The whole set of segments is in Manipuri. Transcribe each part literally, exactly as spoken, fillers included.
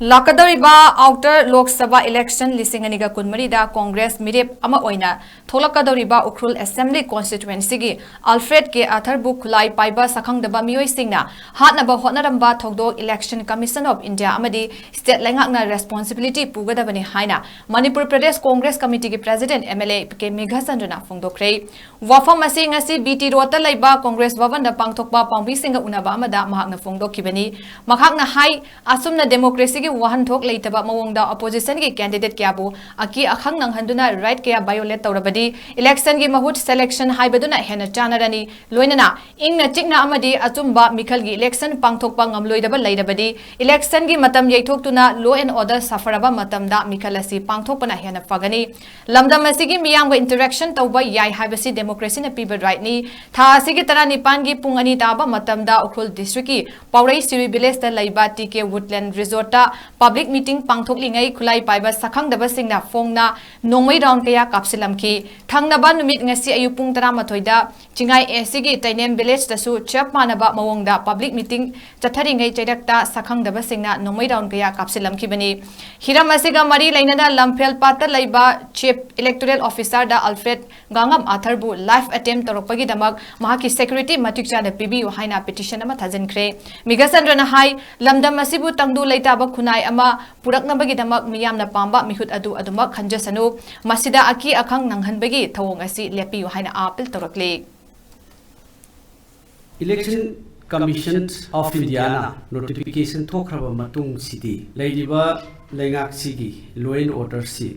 ꯂꯥꯛꯀꯗꯧꯔꯤꯕ ꯑꯥꯎꯇꯔ ꯂꯣꯛ ꯁꯚꯥ ꯏꯂꯦꯛꯁꯟ ꯂꯤꯁꯤꯡ ꯑꯅꯤꯒ ꯀꯨꯟꯃꯔꯤꯗ ꯀꯣꯡꯒ꯭ꯔꯦꯁ ꯃꯤꯔꯦꯞ ꯑꯃ ꯑꯣꯏꯅ ꯊꯣꯛꯂꯛꯀꯗꯧꯔꯤꯕ ꯎꯈ꯭ꯔꯨꯜ ꯑꯦꯁꯦꯝꯕ꯭ꯂꯤ ꯀꯣꯟꯁꯇꯤꯇ꯭ꯋꯦꯟꯁꯤꯒꯤ ꯑꯜꯐ꯭ꯔꯦꯗ ꯀꯦ ꯑꯊꯔꯕꯨ ꯈꯨꯠꯂꯥꯏ ꯄꯥꯏꯕ ꯁꯛꯈꯪꯗꯕ ꯃꯤꯑꯣꯏꯁꯤꯡꯅ ꯍꯥꯠꯅꯕ ꯍꯣꯠꯅꯔꯝꯕ ꯊꯧꯗꯣꯛ Election Commission of India ꯑꯃꯗꯤ ꯁ꯭ꯇꯦꯠ ꯂꯩꯉꯥꯛꯅ ꯔꯦꯁꯄꯣꯟꯁꯤꯕꯤꯂꯤꯇꯤ ꯄꯨꯒꯗꯕꯅꯤ ꯍꯥꯏꯅ ꯃꯅꯤꯄꯨꯔ ꯄ꯭ꯔꯗꯦꯁ ꯀꯣꯡꯒ꯭ꯔꯦꯁ ꯀꯃꯤꯇꯤꯒꯤ president M L A K ꯃꯦꯘꯆꯟꯗ꯭ꯔꯅ ꯐꯣꯡꯗꯣꯛꯈ꯭ꯔꯦ꯫ ꯋꯥꯐꯝ ꯑꯁꯤ ꯉꯁꯤ ꯕꯤ ꯇꯤ ꯔꯣꯗꯇ ꯂꯩꯕ ꯀꯣꯡꯒ꯭ꯔꯦꯁ ꯚꯕꯟꯗ ꯄꯥꯡꯊꯣꯛꯄ ꯄꯥꯎꯃꯤꯁꯤꯡꯒ ꯎꯅꯕ ꯑꯃꯗ ꯃꯍꯥꯛꯅ ꯐꯣꯡꯗꯣꯛꯈꯤꯕꯅꯤ꯫ ꯃꯍꯥꯛꯅ ꯍꯥꯏ, ꯑꯁꯨꯝꯅ ꯗꯦꯃꯣꯀ꯭ꯔꯦꯁꯤꯒꯤ ꯋꯥꯍꯟꯊꯣꯛ ꯂꯩꯇꯕ ꯃꯑꯣꯡꯗ ꯑꯣꯄꯣꯖꯤꯁꯟꯒꯤ ꯀꯦꯟꯗꯤꯗꯦꯠ ꯀꯌꯥꯕꯨ ꯑꯀꯤ ꯑꯈꯪ ꯅꯪꯍꯟꯗꯨꯅ ꯔꯥꯏꯠ ꯀꯌꯥ ꯚꯥꯏꯑꯣꯂꯦꯠ ꯇꯧꯔꯕꯗꯤ ꯏꯂꯦꯛꯁꯟꯒꯤ ꯃꯍꯨꯠ ꯁꯦꯂꯦꯛꯁꯟ ꯍꯥꯏꯕꯗꯨꯅ ꯍꯦꯟꯅ ꯆꯥꯟꯅꯔꯅꯤ꯫ ꯂꯣꯏꯅꯅ ꯏꯪꯅ ꯆꯤꯛꯅ ꯑꯃꯗꯤ ꯑꯆꯨꯝꯕ ꯃꯤꯈꯜꯒꯤ ꯏꯂꯦꯛꯁꯟ ꯄꯥꯡꯊꯣꯛꯄ ꯉꯝꯂꯣꯏꯗꯕ ꯂꯩꯔꯕꯗꯤ ꯏꯂꯦꯛꯁꯟꯒꯤ ꯃꯇꯝ ꯌꯩꯊꯣꯛꯇꯨꯅ ꯂꯣ ꯑꯦꯟ ꯑꯣꯔꯗꯔ ꯁꯥꯐꯔꯕ ꯃꯇꯝꯗ ꯃꯤꯈꯜ ꯑꯁꯤ ꯄꯥꯡꯊꯣꯛꯄꯅ ꯍꯦꯟꯅ ꯐꯒꯅꯤ꯫ ꯂꯝꯗꯝ ꯑꯁꯤꯒꯤ ꯃꯤꯌꯥꯝꯒ ꯏꯟꯇꯔꯦꯛꯁꯟ ꯇꯧꯕ ꯌꯥꯏ ꯍꯥꯏꯕꯁꯤ ꯗꯦꯃꯣꯀ꯭ꯔꯦꯁꯤꯅ ꯄꯤꯕ ꯔꯥꯏꯠꯅꯤ꯫ ꯊꯥ ꯑꯁꯤꯒꯤ ꯇꯔꯥꯅꯤꯄꯥꯟꯒꯤ ꯄꯨꯡ ꯑꯅꯤ ꯇꯥꯕ ꯃꯇꯝꯗ ꯎꯈ꯭ꯔꯨꯜ ꯗꯤꯁꯇ꯭ꯔꯤꯛꯀꯤ ꯄꯥꯎꯔꯩ ꯁꯤꯔꯨꯏ ꯚꯤꯂꯦꯖꯇ ꯂꯩꯕ ꯇꯤ ꯀꯦ ꯋꯨꯗꯂꯦꯟ ꯔꯤꯖꯣꯔꯠꯇ ꯄꯕ꯭ꯂꯤꯛ ꯃꯤꯇꯤꯡ ꯄꯥꯡꯊꯣꯛꯂꯤꯉꯩ ꯈꯨꯠꯂꯥꯏ ꯄꯥꯏꯕ ꯁꯛꯈꯪꯗꯕꯁꯤꯡꯅ ꯐꯣꯡꯅ ꯅꯣꯡꯃꯩ ꯔꯥꯎꯟ ꯀꯌꯥ ꯀꯥꯞꯁꯤꯜꯂꯝꯈꯤ꯫ ꯊꯪꯅꯕ ꯅꯨꯃꯤꯠ ꯉꯁꯤ ꯑꯌꯨꯛ ꯄꯨꯡ ꯇꯔꯥꯃꯥꯊꯣꯏꯗ ꯆꯤꯡꯉꯥꯏ ꯑꯦꯁꯤꯒꯤ ꯇꯩꯅꯦꯝ ꯚꯤꯂꯦꯖꯇꯁꯨ ꯆꯞ ꯃꯥꯟꯅꯕ ꯃꯑꯣꯡꯗ ꯄꯕ꯭ꯂꯤꯛ ꯃꯤꯇꯤꯡ ꯆꯠꯊꯔꯤꯉꯩ ꯆꯩꯔꯛꯇ ꯁꯛꯈꯪꯗꯕꯁꯤꯡꯅ ꯅꯣꯡꯃꯩ ꯔꯥꯎꯟ ꯀꯌꯥ ꯀꯥꯞꯁꯤꯜꯂꯝꯈꯤꯕꯅꯤ꯫ ꯍꯤꯔꯝ ꯑꯁꯤꯒ ꯃꯔꯤ ꯂꯩꯅꯅ ꯂꯝꯐꯦꯜ ꯄꯥꯠꯇ ꯂꯩꯕ ꯆꯤꯐ ꯏꯂꯦꯛꯇꯣꯔꯦꯜ ꯑꯣꯐꯤꯁꯥꯔꯗ ꯑꯜꯐ꯭ꯔꯦꯗ ꯒꯥꯡꯉꯝ ꯑꯥꯊꯔꯕꯨ ꯂꯥꯏꯐ ꯑꯦꯇꯦꯝ ꯇꯧꯔꯛꯄꯒꯤꯗꯃꯛ ꯃꯍꯥꯛꯀꯤ ꯁꯦꯀ꯭ꯌꯨꯔꯤꯇꯤ ꯃꯇꯤꯛ ꯆꯥꯅ ꯄꯤꯕꯤꯌꯨ ꯍꯥꯏꯅ ꯄꯤꯇꯤꯁꯟ ꯑꯃ ꯊꯥꯖꯤꯟꯈ꯭ꯔꯦ꯫ ꯃꯤꯒꯆꯟꯗ꯭ꯔꯅ ꯍꯥꯏ, ꯂꯝꯗꯝ ꯑꯁꯤꯕꯨ ꯇꯪꯗꯨ ꯂꯩꯇꯥꯕ ꯈꯨꯟꯅꯥꯏ ꯑꯃ ꯄꯨꯔꯛꯅꯕꯒꯤꯗꯃꯛ ꯃꯤꯌꯥꯝꯅ ꯄꯥꯝꯕ ꯃꯤꯍꯨꯠ ꯑꯗꯨ ꯑꯗꯨꯃꯛ ꯈꯟꯖꯁꯅꯨ꯫ ꯃꯁꯤꯗ ꯑꯀꯤ ꯑꯈꯪ ꯅꯪꯍꯟꯕꯒꯤ ꯊꯧꯑꯣꯡ ꯑꯁꯤ ꯂꯦꯞꯄꯤꯌꯨ ꯍꯥꯏꯅ ꯑꯥꯄꯤꯜ ꯇꯧꯔꯛꯂꯤ꯫ Election Commission of Indiaꯅ notification ꯊꯣꯛꯈ꯭ꯔꯕ ꯃꯇꯨꯡꯁꯤꯗꯤ ꯂꯩꯔꯤꯕ ꯂꯩꯉꯥꯛꯁꯤꯒꯤ law and orderꯁꯤ,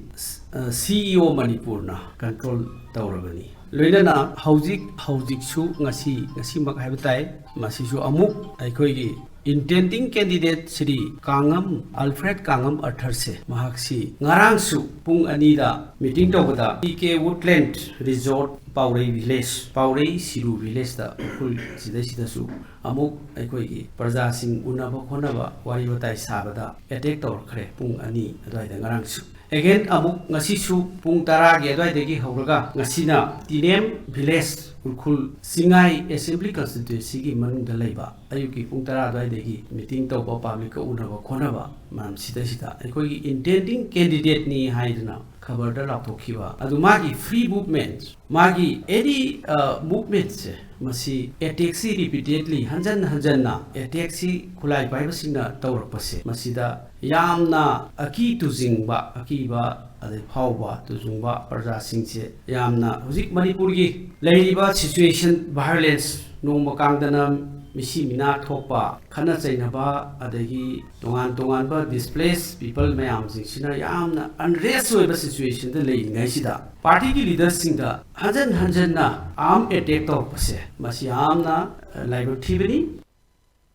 ꯑ, ꯁꯤ ꯏ ꯑꯣ ꯃꯅꯤꯄꯨꯔꯅ control ꯇꯧꯔꯕꯅꯤ꯫ ꯂꯣꯏꯅꯅ ꯍꯧꯖꯤꯛ, ꯍꯧꯖꯤꯛꯁꯨ ꯉꯁꯤ, ꯉꯁꯤꯃꯛ ꯍꯥꯏꯕ ꯇꯥꯏ, ꯃꯁꯤꯁꯨ ꯑꯃꯨꯛ ꯑꯩꯈꯣꯏꯒꯤ intending candidate ꯁ꯭ꯔꯤ ꯀꯥꯡꯉꯝ, ꯑꯜꯐ꯭ꯔꯦꯗ ꯀꯥꯡꯉꯝ ꯑꯥꯊꯔꯁꯦ, ꯃꯍꯥꯛꯁꯤ ꯉꯔꯥꯡꯁꯨ ꯄꯨꯡ ꯑꯅꯤꯗ meeting ꯇꯧꯕꯗ ꯇꯤ ꯀꯦ ꯋꯨꯗꯂꯦꯟ ꯔꯤꯖꯣꯔꯠ ꯄꯥꯎꯔꯩ ꯚꯤꯂꯦꯖ, ꯄꯥꯎꯔꯩ ꯁꯤꯔꯨ ꯚꯤꯂꯦꯖꯇ ꯎꯈ꯭ꯔꯨꯜ ꯁꯤꯗꯩꯁꯤꯗꯁꯨ ꯑꯃꯨꯛ ꯑꯩꯈꯣꯏꯒꯤ ꯄ꯭ꯔꯖꯥꯁꯤꯡ ꯎꯅꯕ ꯈꯣꯠꯅꯕ ꯋꯥꯔꯤ ꯋꯥꯇꯥꯏ ꯁꯥꯕꯗ ꯑꯦꯇꯦꯛ ꯇꯧꯔꯛꯈ꯭ꯔꯦ ꯄꯨꯡ ꯑꯅꯤ ꯑꯗꯨꯋꯥꯏꯗ ꯉꯔꯥꯡꯁꯨ꯫ ꯑꯦꯒꯦꯟ ꯑꯃꯨꯛ ꯉꯁꯤꯁꯨ ꯄꯨꯡ ꯇꯔꯥꯒꯤ ꯑꯗꯨꯋꯥꯏꯗꯒꯤ ꯍꯧꯔꯒ ꯉꯁꯤꯅ ꯇꯤꯅꯦꯝ ꯚꯤꯂꯦꯖ ꯎꯈ꯭ꯔꯨꯜ ꯆꯤꯡꯉꯥꯏ ꯑꯦꯁꯦꯝꯕ꯭ꯂꯤ ꯀꯟꯁꯇꯤꯇ꯭ꯋꯦꯟꯁꯤꯒꯤ ꯃꯅꯨꯡꯗ ꯂꯩꯕ ꯑꯌꯨꯛꯀꯤ ꯄꯨꯡ ꯇꯔꯥ ꯑꯗꯨꯋꯥꯏꯗꯒꯤ ꯃꯤꯇꯤꯡ ꯇꯧꯕ, ꯄꯥꯕ꯭ꯂꯤꯛꯀ ꯎꯅꯕ ꯈꯣꯠꯅꯕ ꯃꯔꯝꯁꯤꯗꯩꯁꯤꯗ ꯑꯩꯈꯣꯏꯒꯤ ꯏꯟꯇꯦꯟꯗꯤꯡ ꯀꯦꯟꯗꯤꯗꯦꯠꯅꯤ ꯍꯥꯏꯗꯨꯅ ꯈꯕꯔꯗ ꯂꯥꯎꯊꯣꯛꯈꯤꯕ ꯑꯗꯨ ꯃꯥꯒꯤ ꯐ꯭ꯔꯤ ꯃꯨꯚꯃꯦꯟ, ꯃꯥꯒꯤ ꯑꯦꯅꯤ ꯃꯨꯚꯃꯦꯟꯁꯦ ꯃꯁꯤ ꯑꯦꯇꯦꯛꯁꯤ ꯔꯤꯄꯤꯇꯦꯗꯂꯤ ꯍꯟꯖꯟ ꯍꯟꯖꯟꯅ ꯑꯦꯇꯦꯛꯁꯤ ꯈꯨꯠꯂꯥꯏ ꯄꯥꯏꯕꯁꯤꯡꯅ ꯇꯧꯔꯛꯄꯁꯦ ꯃꯁꯤꯗ ꯌꯥꯝꯅ ꯑꯀꯤ ꯇꯨꯖꯤꯡꯕ, ꯑꯀꯤꯕ ꯑꯗꯩ ꯐꯥꯎꯕ ꯇꯨꯖꯨꯡꯕ ꯄ꯭ꯔꯖꯥꯁꯤꯡꯁꯦ ꯌꯥꯝꯅ ꯍꯧꯖꯤꯛ ꯃꯅꯤꯄꯨꯔꯒꯤ ꯂꯩꯔꯤꯕ ꯁꯤꯆꯨꯋꯦꯁꯟ, ꯚꯥꯏꯑꯣꯂꯦꯟꯁ, ꯅꯣꯡꯃ ꯀꯥꯡꯗꯅ ꯃꯤꯁꯤ ꯃꯤꯅꯥ ꯊꯣꯛꯄ, ꯈꯠꯅ ꯆꯩꯅꯕ, ꯑꯗꯒꯤ ꯇꯣꯉꯥꯟ ꯇꯣꯉꯥꯟꯕ ꯗꯤꯁꯄ꯭ꯂꯦꯁ ꯄꯤꯄꯜ ꯃꯌꯥꯝꯁꯤꯡꯁꯤꯅ ꯌꯥꯝꯅ ꯑꯟꯔꯦꯁ ꯑꯣꯏꯕ ꯁꯤꯆꯨꯋꯦꯁꯟꯗ ꯂꯩꯔꯤꯉꯩꯁꯤꯗ ꯄꯥꯔꯇꯤꯒꯤ ꯂꯤꯗꯔꯁꯤꯡꯗ ꯍꯟꯖꯟ ꯍꯟꯖꯟꯅ ꯑꯥꯔꯝ ꯑꯦꯇꯦꯛ ꯇꯧꯔꯛꯄꯁꯦ ꯃꯁꯤ ꯌꯥꯝꯅ ꯂꯥꯏꯕꯛ ꯊꯤꯕꯅꯤ꯫